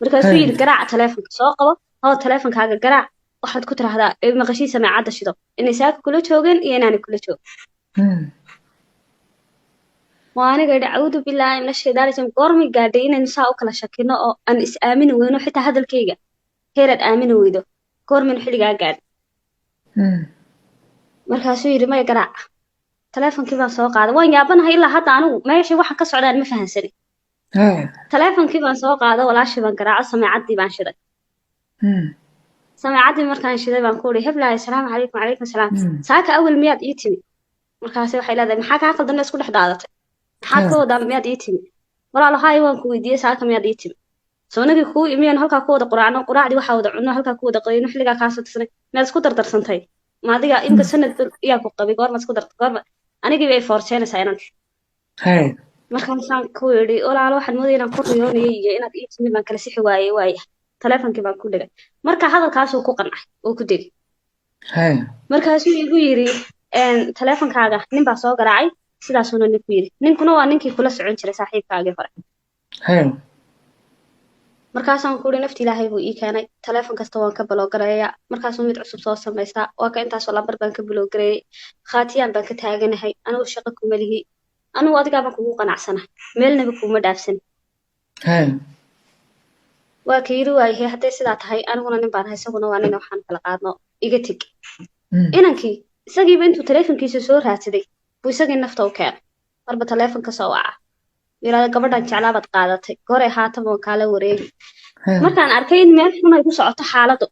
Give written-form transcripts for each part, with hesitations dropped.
Markaasuu yidhi, "Garaaca taleefonka, soo qabo, hoo taleefonkaaga garaac, waxaad ku tiraahdaa maqashii sameecadda shido inay saaka kula joogeen iyo inaanay kula joogin." Waa aniga idhi, "Acuudu billaahi min ashaydaani rajiim. Goormay gaadhay inaynu saa u kala shakino oo aan is aamini weyno? Xitaa hadalkayga heeraad aamini weydo, goormaynu xilligaa gaadhay?" Markaasuu yidhi, "Maya, garaac." Taleefonkii baan soo qaaday. Waan yaabanahay ilaa hadda anigu meesha waxa ka socdaan ma fahansanin. Taleefonkii baan soo qaado, walaashii baan garaaco, sameecaddii baan shiday. Sameecaddii markaan shiday baan ku uri, "Heblaay, asalaamu calaykum." "Calaykum salaam. Saaka awel miyaad ii timi?" Markaase waxay leedahay, "Maxaa kaa qaldan? Isku dhex daadatay, maxaad ka wadaa miyaad ii timi?" "Walaalo, haay, waan ku weydiiyey, saaka miyaad ii timi? Soonagii kuu imiyaan, halkaa ku wada quraacno, quraacdii waxaa wada cunno, halkaa ku wada qadayno, xilligaa kaasoo tisnay, miyaad isku dardarsantay? Ma adiga imka sanad yaa ku qabay? Goorma isku dar goorma?" Anigii bay foorjeynaysaa inantii. Markaasaan ku yidhi, "Walaalo, waxaan moodaya inaan ku riyoonayay iyo inaad ii timi baan kala sixi waayey." Waaya, taleefonkii baan ku dhigay. Marka hadalkaasuu ku qancay oo ku degay. Markaasuu igu yidhi, "Taleefonkaaga nin baa soo garaacay, sidaasuuna ninku yidhi. Ninkuna waa ninkii kula socon jiray, saaxiibkaagii hore." Markaasaan ku uri, "Nafti Ilaahay buu ii keenay, taleefon kasta waan ka block gareeyaa, markaasuu mid cusub soo samaystaa. Waa ka intaasoo lambar baan ka block gareeyey, khaatiyaan baan ka taaganahay. Anigu shaqo kuma lihi, anigu adigaa baan kugu qanacsanahay, meelnaba kuuma dhaafsan." Waa ka yidhi, "Waayahay, hadday sidaa tahay, aniguna nin baan ahay, isaguna waa nin, waxaan kala qaadno, iga teg." Inankii isagiiba intuu taleefonkiisa soo raadsaday buu isagii nafta u keenay. Marba taleefonka soo waca, yiraahdo, "Gabadhan jeclaabaad qaadatay, goray haatan waan kaala wareegi." Markaan arkay in meel xun ay ku socoto xaaladdu,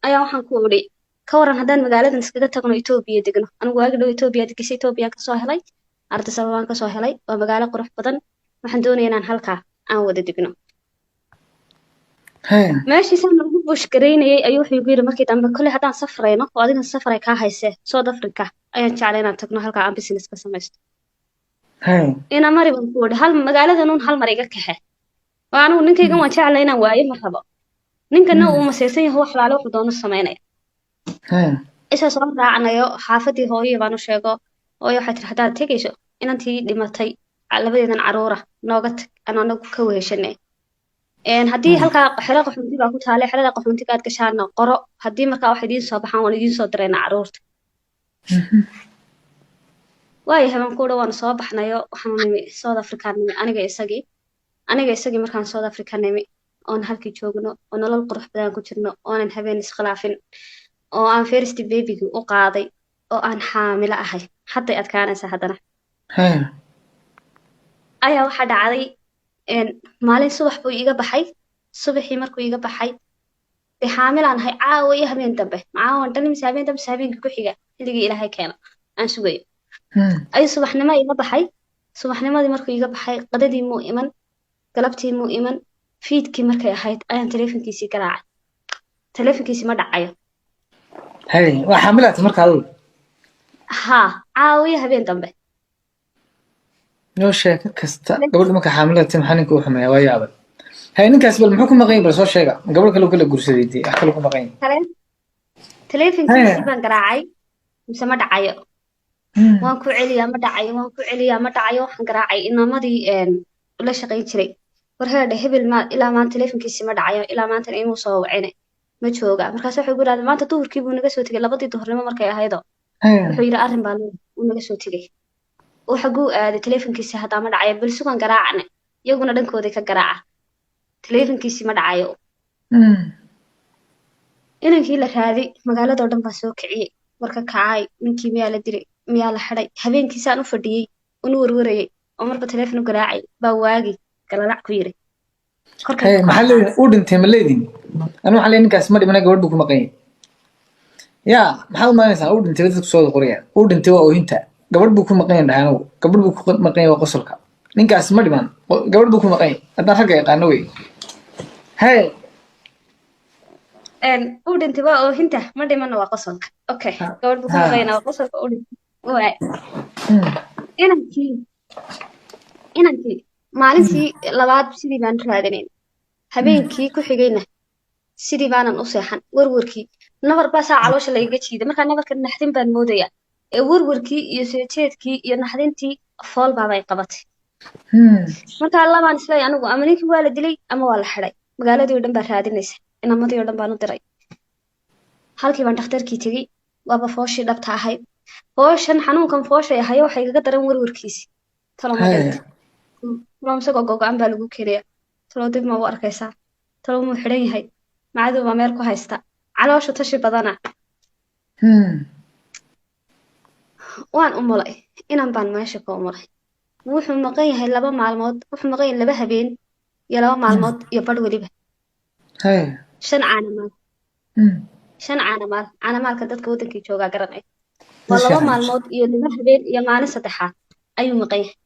ayaa waxaan ku idhi, "Ka waran haddaan magaaladan iskaga tagno, Itoobiya degno? Anigu waagi dhow Itoobiya degisa, Itoobiya kasoo helay, Addis Ababaan kasoo helay, waa magaalo qurux badan. Waxaan doonaya inaan halkaa aan wada degno." Meeshiisaan lagu push garaynayay ayuu wuxuu igu yidhi markii dambe, "Kolley haddaan safrayno oo adigan safaray kaa haysee, South Africa ayaan jeclay inaan tagno, halkaa aan business ka samaysto." "Ina mari," baan ku idhi, "hal magaaladan uun hal mar iga kaxe, oo anigu ninkaygan waan jeclay, inaan waayo ma rabo. Ninkana uu masaysan yaho, wax laale wuxuu doono samaynaya." Isa soo raacnayo xaafadii hooyo baan u sheego. Hooyo waxay tiri, "Haddaad tegayso, inantii dhimatay labadeedan caruura nooga tag, aan anagu ka weheshanay. Haddii halkaa xero qaxoonti baa ku taale, xerada qaxoontiga aad gashaana qoro. Haddii markaa wax idiin soo baxaan, waan idiin soo diraynaa caruurta." Waayahay, baan ku odhan. Waanu soo baxnayo, waxaanu nimi South Africa nimi, aniga isagii. Markaan South Africa nimi oon halkii joogno oo nolol qurux badan ku jirno, oonan habeen iskhilaafin, oo aan first babygii u qaaday, oo aan xaamilo ahay, hadday adkaanaysa haddana, ayaa waxaa dhacday maalin subax buu iiga baxay. Subaxii markuu iiga baxay, dee xaamilaan ahay, caawa iyo habeen dambe, macaawan dhan mise habeen dambe mise habeenka ku xiga, xilligii Ilaahay keeno aan sugayo, ayuu subaxnimo iiga baxay. Subaxnimadii markuu iiga baxay, qadadii muu iman, galabtii muu iman. Fiidkii markay ahayd ayaan taleefonkiisii garaacay. Taleefonkiisii ma dhacayo. Waa xaamilaata marka adigu? Haa, caawiyo habeen dambe. Noo sheeko kasta, gabadha marka xaamilada maxaa ninka u xumeeya? Waa yaabay. Ninkaas bal muxuu ku maqan yahay? Bal soo sheega. Gabadh kale kala guursaday, dee wax kale ku maqan yahay? Taleefonkiisii baan garaacay, mise ma dhacayo. Waan ku celiyaa, ma dhacayo. Waan ku celiyaa, ma dhacayo. Waxaan garaacay inamadii la shaqayn jiray. "War heerdhe, hebel ma ilaa maanta taleefonkiisii ma dhacayo, ilaa maantana imuu soo wacine, ma jooga?" Markaas waxay ku yidhahdeen, "Maanta duhurkii buu naga soo tegay, 2dii duhurnimo markay ahaydoo." Wuxuu yidhi, "Arrin baa uu naga soo tegay." Oo xaguu aaday? Taleefonkiisii haddaa ma dhacayo. Bal sugan, garaacne. Iyaguna dhankooday ka garaaca, taleefonkiisii ma dhacayo. Inankii la raadi, magaaladoo dhan baa soo kiciyey. Warka kacay, ninkii miyaa la dilay, miyaa la xidhay? Habeenkiisaan u fadhiyey unu warwarayay oo marba taleefon u garaacay baa waagi galalac ku yiri. Maxaa leedin? Uu dhintay ma leedin? Anu waxaan leeyahay ninkaas ma dhimana, gabadh buu ku maqan yahay. Ya, maxaad u malaynaysaa? Uu dhintay dadku soo qorayaan. Uu dhintay waa oohinta, gabadh buu ku maqan yahay dhahay. Anigu gabadh buu ku maqan yahay waa qosolka. Ninkaas ma dhiman, gabadh buu ku maqan yahay, haddaan ragga yaqaano wey. Uu dhintay waa oohinta, ma dhimana waa qosolka. Okay, gabadh buu ku maqan yahay waa qosolka, uu dhintay waay. Inankii maalintii labaad sidii baan raadinayn, habeenkii ku xigayna sidii baanan u seexan. Warwarkii nabar baa saa caloosha lagaga jiiday. Markaa nabarka naxdin baan moodayaa, ee warwarkii iyo soo jeedkii iyo naxdintii fool baabay qabatay. Markaa labaan isleeyahay anigu: ama ninkii waa la dilay ama waa la xidhay. Magaaladii oo dhan baa raadinaysa, inamadii oo dhan baan u diray. Halkii baan dhakhtarkii tegey, waaba fooshii dhabta ahayd. Fooshan xanuunkan fooshay ahayo waxay igaga daran warwarkiisi. Talo ma dhintay, talo isagoo gogo-an baa lagu keenaya, talo dib ma u arkaysaa, talo muu xidhan yahay, macadow baa meel ku haysta, calooshu tashi badana. Waan umulay, inan baan meesha ka umulay. Wuxuu maqan yahay 2 maalmood, wuxuu maqan yahay 2 habeen iyo 2 maalmood iyo badh weliba. 5 caanamaal. 5 caanamaal, caanamaalka dadka wadankii joogaa garanaya. Waa 2 maalmood iyo 2 habeen iyo maalin saddexaad ayuu maqan yahay.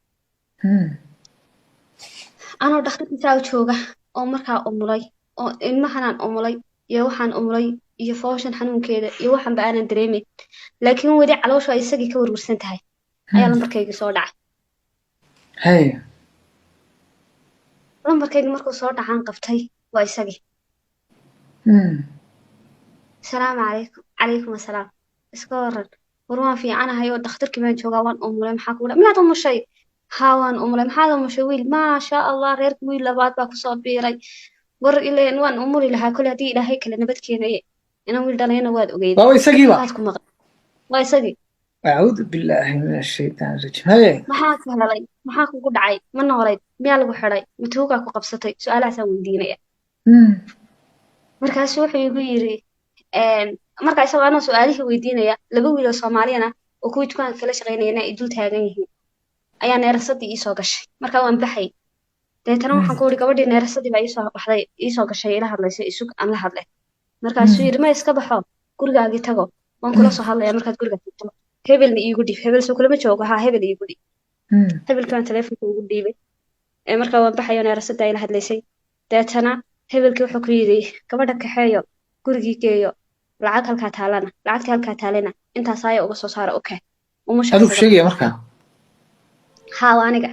Anoo dhakhtarkiisaa jooga oo markaa umulay, oo ilmahanaan umulay iyo waxaan umulay iyo fooshan xanuunkeeda iyo waxanba aanan dareemeyn, laakiin weli calooshu ay isagii ka warwarsan tahay, ayaa lambarkaygii soo dhacay. Lambarkaygi markuu soo dhacaan qabtay, waa isagii. Asalaamu calaykum. Calaykum asalaam. Iska waran? War waan fiicanahay oo dhakhtarkii baan joogaa, waan umulay. Maxaa kugu dhac? Miyaad umushay? Haa, waan umulay. Maxaad umushay? Wiil. Maasha Allah, reerka wiil labaad baa kusoo biiray. War ileen waan umuli lahaa kole haddii Ilaahay kale nabad keenaye, inaan wiil dhalayna waad ogeyd. Waa isagiiba. Maxaad ku maqan? Waa isagii. Acuudu billaahi min ashaytaan rajiim. Haye. Maxaa ku helay? Maxaa kugu dhacay? Ma noolayd? Miyaa lagu xidhay? Ma tuugaa ku qabsatay? Su-aalahaasaan weydiinaya. Markaasu wuxuu igu yiri, marka isagoo anoo su-aalihii weydiinaya, 2 wiil oo Soomaaliyana oo kuwii dukaanka kala shaqaynayana ay dul taagan yihiin, ayaa neerasadii iisoo gashay. Markaa waan baxay. Deetana waxaan ku uri, gabadhii neerasadii baa iisoo baxday, iisoo gashay, ila hadlaysay, isug aan la hadlay. Markaasuu yidhi, ma iska baxo, gurigaagii tago, waan kula soo hadlaya markaad guriga tagto. Hebelna iigu dhiib. Hebel soo kulama joogo? Haa, hebel iigu dhiib. Hebelkii baan taleefonka ugu dhiibay. Markaa waan baxayo, neerasadii ila hadlaysay. Deetana hebelkii wuxuu ku yidhi, gabadha kaxeeyo, gurigii geeyo, lacag halkaa taalana, lacagtii halkaa taalana intaas aaya uga soo saara. Okay, umusha. Adigu sheegaya markaa? Haa, waa aniga.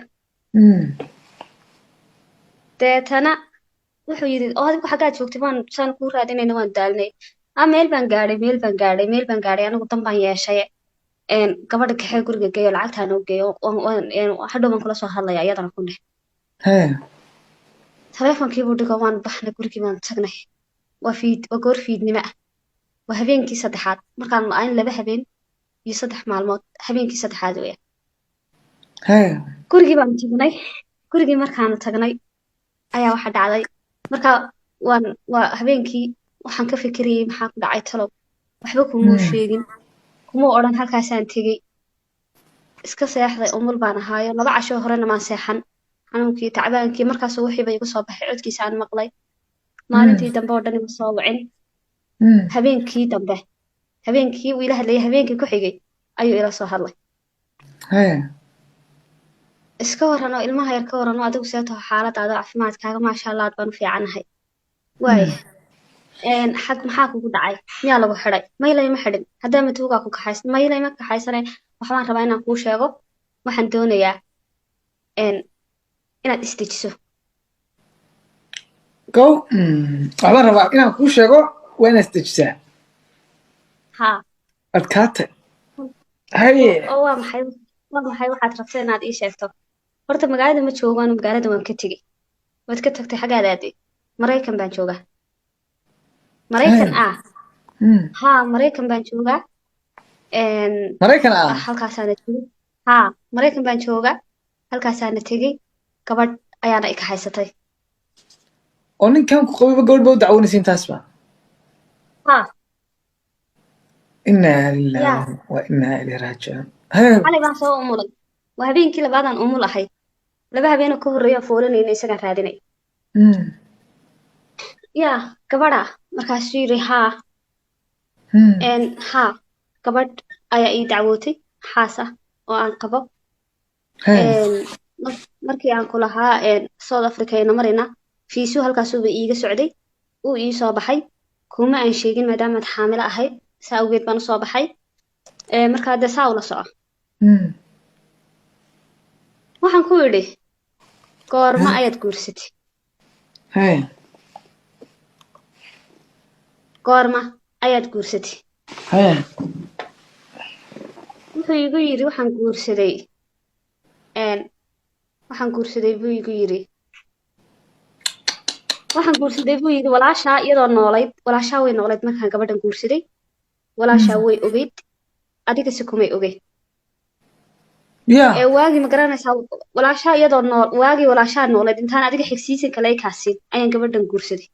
Deetana wuxuu yidhi, oo adigu xaggaad joogtay? Waan saan kuu raadinayna, waan daalnay. A meel baan gaadhay, meel baan gaadhay, meel baan gaadhay, anigu dan baan yeeshay. Gabadha kaxee, guriga geeyo, lacagtaa noo geeyo, hadhow baan kula soo hadlaya iyadana ku dheh. Taleefonkii buu dhigo, waan baxnay, gurigii baan tagnay. Waa fiid, waa goor fiidnimo ah, waa habeenkii saddexaad markaan la-ayn, 2 habeen iyo 3 maalmood, habeenkii saddexaad weya. Gurigii baan tagnay. Gurigii markaanu tagnay ayaa waxa dhacday, marka waan waa habeenkii waxaan ka fikirayay, maxaa ku dhacay talow? Waxba kumuu sheegin, kumuu odhan halkaasaan tegey. Iska seexday, umul baan ahaayo, 2 casho horena maan seexan, xanuunkii tacbaankii. Markaasuu wixiiba igu soo baxay, codkiisa aan maqlay. Maalintii dambe oo dhan ima soo wicin. Habeenkii dambe, habeenkii uu ila hadlayay, habeenkii ku xigay ayuu ila soo hadlay. Iska waran oo ilmaha yar ka waran oo adigu see taho, xaaladaada caafimaadkaaga? Maasha Allah, aad baan u fiicanahay. Waaya, xag maxaa kugu dhacay? Miyaa lagu xidhay? Maylay ma xidhin. Haddaa matuugaa ku kaxaysan? Maylay ma kaxaysanay. Waxbaan rabaa inaan kuu sheego. Waxaan doonayaa inaad isdejiso. Go, waxbaan rabaa inaan kuu sheego, waa inaad isdejisaa. Haa. Adkaata. Haye. Oo waa maxay, waa maxay waxaad rabta inaad ii sheegto? Horta magaalada ma joogo anu, magaalada waan ka tegey. Waad ka tagtay? Xaggaad aaday? Maraykan baan joogaa. Maraykan ah? Haa, Maraykan baan joogaa. Maraykan ah? Halkaasaana tegey. Haa, Maraykan baan joogaa, halkaasaana tegey, gabadh ayaana i kaxaysatay. Oo ninkan ku qabayba gabadh ba u dacwoonaysa intaasba? Haa. Inaa lillahi wa inaa ilayhi raajicuun. Haye. Xalay baan soo umulay, waa habeenkii labaadaan umul ahay. 2 habeenoo ka horreeya foolanayna isagaan raadinay. Yaa gabadha? Markaasuu yidhi, haa. Haa, gabadh ayaa ii dacwootay, xaas ah oo aan qabo. Markii aan ku lahaa South Africa ayna marayna, fiisuu halkaasuuba iiga socday, uu ii soo baxay. Kuma aan sheegin maadaamaad xaamilo ahayd, saa awgeed baan usoo baxay. Markaa dee saa ula soco. Waxaan ku idhi, goorma ayaad guursatay? Goorma ayaad guursatay? Wuxuu igu yidhi, waxaan guursaday, waxaan guursaday buu igu yidhi. Waxaan guursaday buu yidhi walaashaa iyadoo noolayd. Walaashaa way noolayd markaan gabadhan guursaday. Walaashaa way ogeyd, adigase kumay ogeyd. Ya. Ee waagii, ma garanaysaa, walaashaa iyadoo nool, waagii walaashaa noolayd, intaan adiga xigsiisan kale kaasiin ayaan gabadhan guursaday.